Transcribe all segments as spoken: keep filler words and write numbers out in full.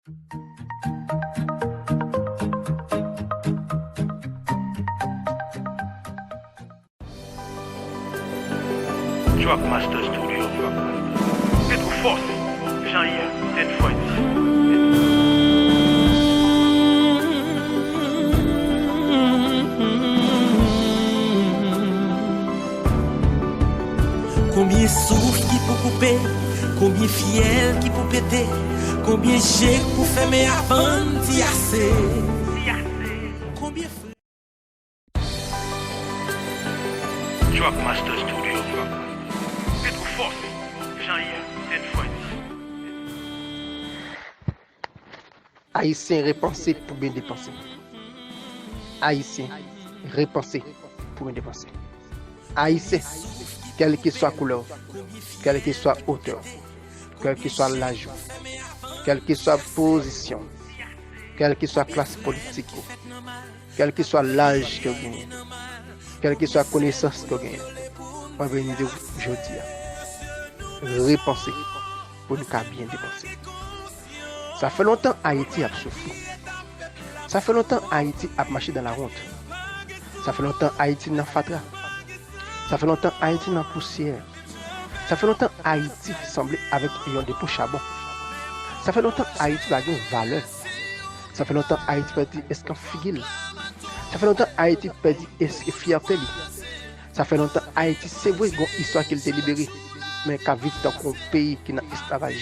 Drop Master Studio. Petro Force, Jean-Yves, Ten Freddy. Konbyen souf ki pou koupe, konbyen fyèl ki pou pete, konbyen je k pou fèmen avan n di ase. Konbyen frè. Drop Master Studio. Petro Force, Jean-Yves, Ten Freddy. Ayisyen repanse pou byen depanse. Ayisyen repanse pou byen depanse. Ayisyen, kèlkeswa koulè w, kèlkeswa otè w, kèlkeswa laj ou, kèlkeswa pozisyon w, kèlkeswa klas politik ou, kèlkeswa laj ke w genyen, kèlkeswa konesans ke w genyen, mwen vin di w jodi a, repanse pou n ka byen depanse. Sa fè lontan Ayiti ap soufri. Sa fè lontan Ayiti ap mache dan lawont. Sa fè lontan Ayiti nan fatra. Sa fè lontan Ayiti nan pousyè. Sa fè lontan Ayiti sanble avèk yon depo chabon. Sa fè lontan Ayiti pa gen valè. Sa fè lontan Ayiti pèdi eskan figi l. Sa fè lontan Ayiti pèdi es- fyète li. Sa fè lontan Ayiti se vre gon istwa ke l te libere, men k ap viv tankou yon peyi ki nan esklavaj.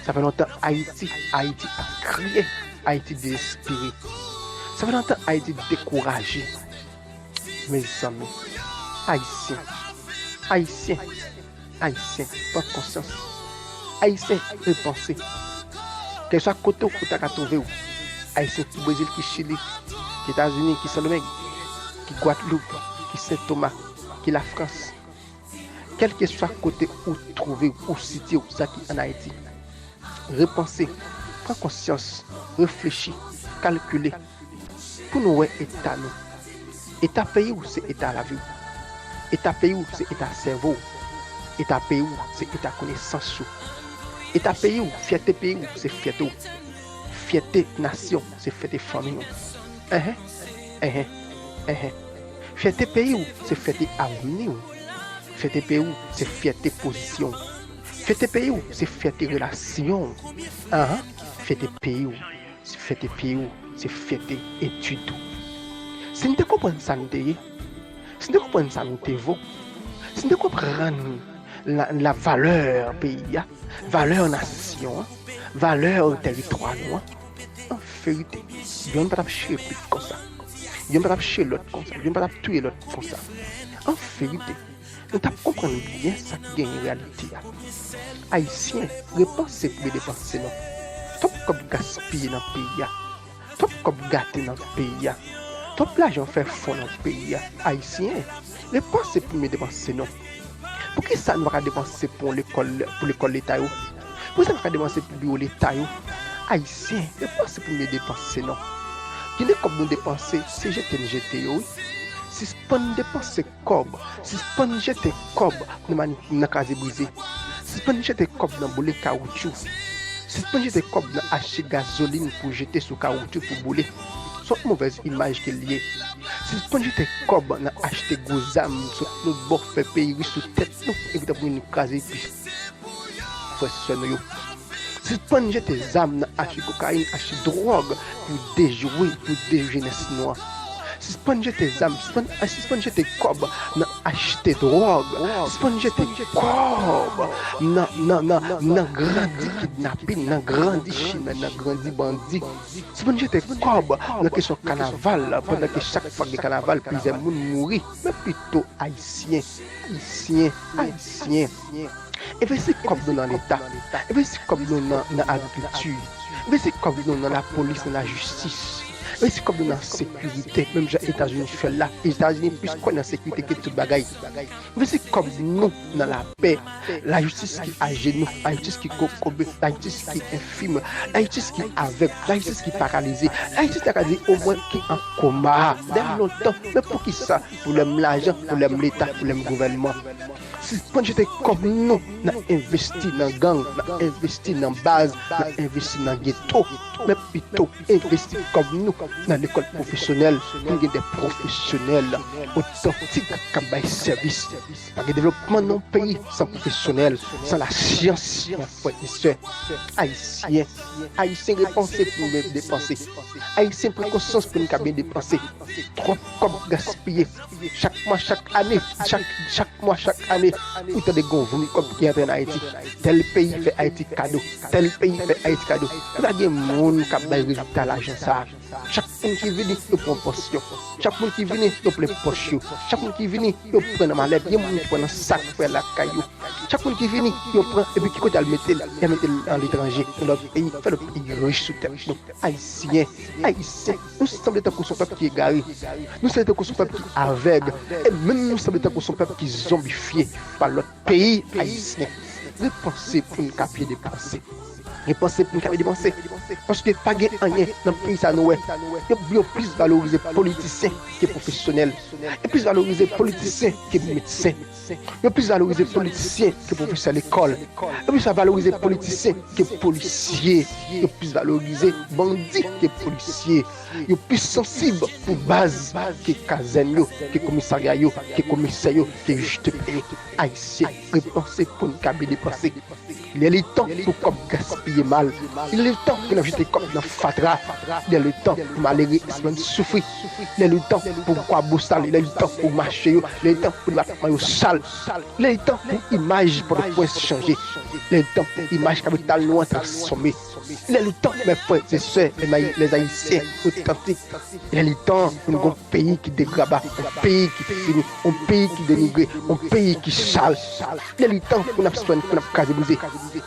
Sa fè lontan Ayiti, Ayiti ap kriye, Ayiti dezespere. Sa fè lontan Ayiti dekouraje. Mezanmi, Ayisyen, Ayisyen, Ayisyen, pran konsyans. Ayisyen, repanse. Kèlkeswa kote w ta ka twouve w, Ayisyen ki Brezil, ki Chili, ki Etazini, ki Sendomeng, ki Gwadloup, ki Sentoma, ki Lafrans, kèlkeswa kote ou twouve w, ou sitiye w, sa ki ann Ayiti, repanse, pran konsyans, reflechi, kalkile, pou nou wè eta nou. Eta peyi w se eta lavi w. Eta peyi w se eta sèvo w. Eta peyi w se eta konesans ou. Eta peyi w, fyète peyi w se fyète w. Fyète nasyon w se fyète fanmi w. Enhen, enhen, enhen. Fyète peyi w se fyète avni w. Fyète peyi w se fyète pozisyon w. Fyète peyi w se fyète relasyon w. Enhen, fyète peyi w. Fyète peyi w se fyète etid ou. Si n te konprann sa n te ye, si n te konprann sa nou te vo, si n te konprann la, la valè peyi a, valè nasyon an, valè tèritwa nou an, an verite, yonn pa t ap chire pit konsa, yonn pa t ap chire lòt konsa, yonn pa t ap touye lòt konsa. An verite, nou t ap konprann byen sa k genyen reyalite a. Ayisyen, repanse pou byen depanse non. Twòp kòb gaspiye nan peyi a. Twòp kòb gate nan peyi a. Twòp lajan fè fon nan peyi a. Ayisyen, repanse pou byen depanse non. Poukisa nou pa ka depanse pou lekòl, pou lekòl leta yo? Poukisa nou pa ka depanse pou biwo leta yo? Ayisyen, repanse pou byen depanse non. Gen de kòb nou depanse, se jete n jete yo wi. Sispann depanse kòb, sispann jete kòb nan mani-, nan kraze brize. Sispann jete kòb nan boule kawoutchou. Sispann jete kòb nan achte gazolin pou jete sou kawoutchou pou boule. Se yon movèz imaj ke l ye. Sispann jete kòb nan achte gwo zam sot lòt bò fè peyi ri sou tèt nou epi tanpri nou kraze epi frè sè nou yo. Sispann jete zam nan achte kokayin, achte dwòg pou dejwe, pou dejwe jenès nou an. Sispann jete zam, sispann, sispann jete kòb nan achte dwòg. Sispann jete kòb nan, nan, nan, nan grandi kidnapin, nan grandi chimè, nan grandi bandi. Sispann jete kòb nan kesyon kanaval, pandan ke chak fwa gen kanaval, plizyè moun mouri. Men pito Ayisyen, Ayisyen, Ayisyen. Envesti kòb nou nan Leta. Envesti kòb nou nan, nan agrikilti. Envesti kòb nou nan lapolis, nan lajistis. Envesti kòb nou nan sekirite, menm jan Etazini fè l la. Etazini plis kwè nan sekirite ke tout bagay. Envesti kòb nou nan lapè. Lajistis ki ajenou, lajistis ki kokobe, lajistis ki enfim, lajistis ki avèg, lajistis ki paralize, lajistis ta ka di omwen ki an koma. Dèpi lontan, men poukisa? Pwoblèm lajan, pwoblèm Leta, pwoblèm gouvènman. Sispann jete kòb nou nan envesti nan gang, nan envesti nan baz, nan envesti nan geto. Men pito envesti kòb nou nan lekòl pwofesyonèl pou n gen de pwofesyonèl otantik k ap bay sèvis. Pa gen devlopman nan yon peyi san pwofesyonèl, san lasyans, mon frè e sè. Ayisyen, Ayisyen repanse pou n byen depanse. Ayisyen pran konsyans pou n ka byen depanse. Twòp kòb gaspiye. Chak mwa, chak ane, chak, chak mwa, chak ane, ou tande gen yon vomi kòb ki antre ann Ayiti. Tèl peyi fè Ayiti kado, tèl peyi fè Ayiti kado. Ou ta gen moun k ap bay rezilta lajan sa a. Chak moun ki vini, yo pran pòsyon. Chak moun ki vini, yo plen pòch yo. Chak moun ki vini, yo pran nan malèt. Gen moun ki pran nan sak, frè, lakay yo. Chak moun ki vini, yo pran, epi ki kote al mete l? Y al mete l aletranje, nan lòt peyi, fè lòt peyi rich sou tèt nou. Ayisyen, Ayisyen, nou sanble tankou se yon pèp ki egare. Nou sanble tankou se yon pèp ki avèg. E menm nou sanble tankou se yon pèp ki zonbifye pa lòt peyi. Ayisyen, repanse pou n ka byen depanse. Repanse pou n ka byen depanse. Paske pa gen anyen nan peyi sa nou wè. Yo, yo plis valorize politisyen ke pwofesyonèl. Yo plis valorize politisyen ke medsen. Yo plis valorize politisyen ke pwofesè lekòl. Yo plis valorize politisyen ke polisye. Yo plis valorize bandi ke polisye. Yo plis sansib pou baz ke kazèn yo, ke komisarya yo, ke komisè yo, ke jij de pè yo. Ayisyen, repanse pou n ka byen depanse. Lè li tan pou kòb gaspiye mal. Lè li tan pou n ap jete kòb nan fatra. Lè li tan pou malere espas soufri. Lè li tan pou kwabosal. Lè li tan pou mache yo. Lè li tan pou depatman yo sal. Lè li tan pou imaj Pòtoprens chanje. Lè li tan pou imaj kapital nou an transfòme. Lè li tan, mes frères et sœurs, les Ayisyen otantik. Lè li tan pou n gon peyi ki degraba, yon peyi ki fini, yon peyi ki denigre, yon peyi ki sal. Lè li tan pou n ap swen, pou n ap kraze brize.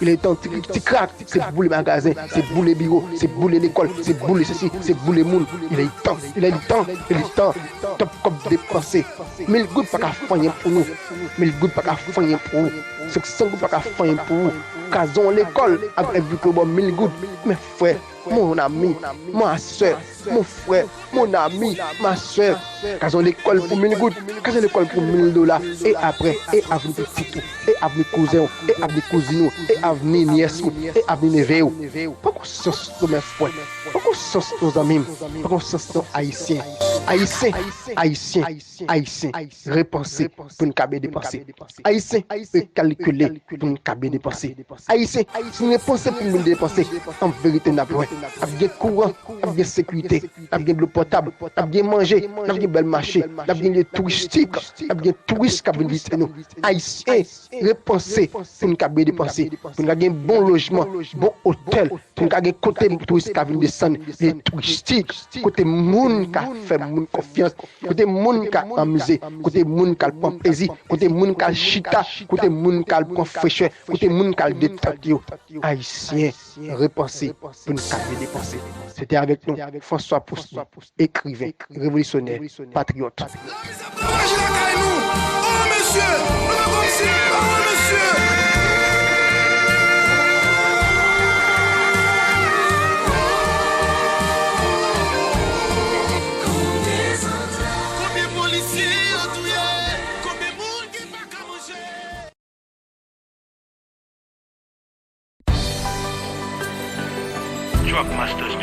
Lè li tan ti, ti krak, se boule magazen, se boule biwo, se boule lekòl, se boule sesi, se boule moun. Lè li tan, lè li tan, lè li tan. Twòp kòb depanse. Mil goud pa ka fè anyen pou nou. Mil goud pa ka fè anyen pou ou. Senk san goud pa ka fè anyen pou ou. Kraze yon lekòl avèk vi ke w ba w mil goud. Men frè, mon ami, ma sè, mon frè, mon ami, ma sè. Kraze yon lekòl pou mil goud, kraze yon lekòl pou mil dola. E apre, e avni pitit ou, e avni kouzen w, e avni kouzin ou, e avni nyès ou, e avni neve w. Pran konsyans nou, men frè. Pran konsyans nou, zanmi m. Pran konsyans nou, Ayisyen. Ayisyen, Ayisyen, Ayisyen. Repanse pou n ka byen depanse. Ayisyen, rekalkile pou n ka byen depanse. Ayisyen, si n repanse pou n byen depanse, an verite n ap lwen. Ap gen kouran, ap gen sekirite, ap gen dlo potab, ap gen manje, n ap gen bèl mache, n ap gen lye touristik, ap gen touris k ap vin vizite nou. Ayisyen, repanse pou n ka byen depanse, pou n ka gen bon lojman, bon otèl, pou n ka gen kote touris ka vin desann, lye touristik, kote moun ka fè moun konfyans, kote moun ka anmize, kote moun ka al pran plezi, kote moun ka al chita, kote moun ka al pran frechè, kote moun ka al detant yo. Ayisyen, repanse pou n ka byen depanse. Se te avèk nou, François Pousny, ekriven, revolisyonè, patriyòt. Manje lakay nou. Oh, mesye, nou pa konn si pawòl, mesye. Konbyen polisye yo touye? Konbyen moun ki pa ka manje? Drop Masters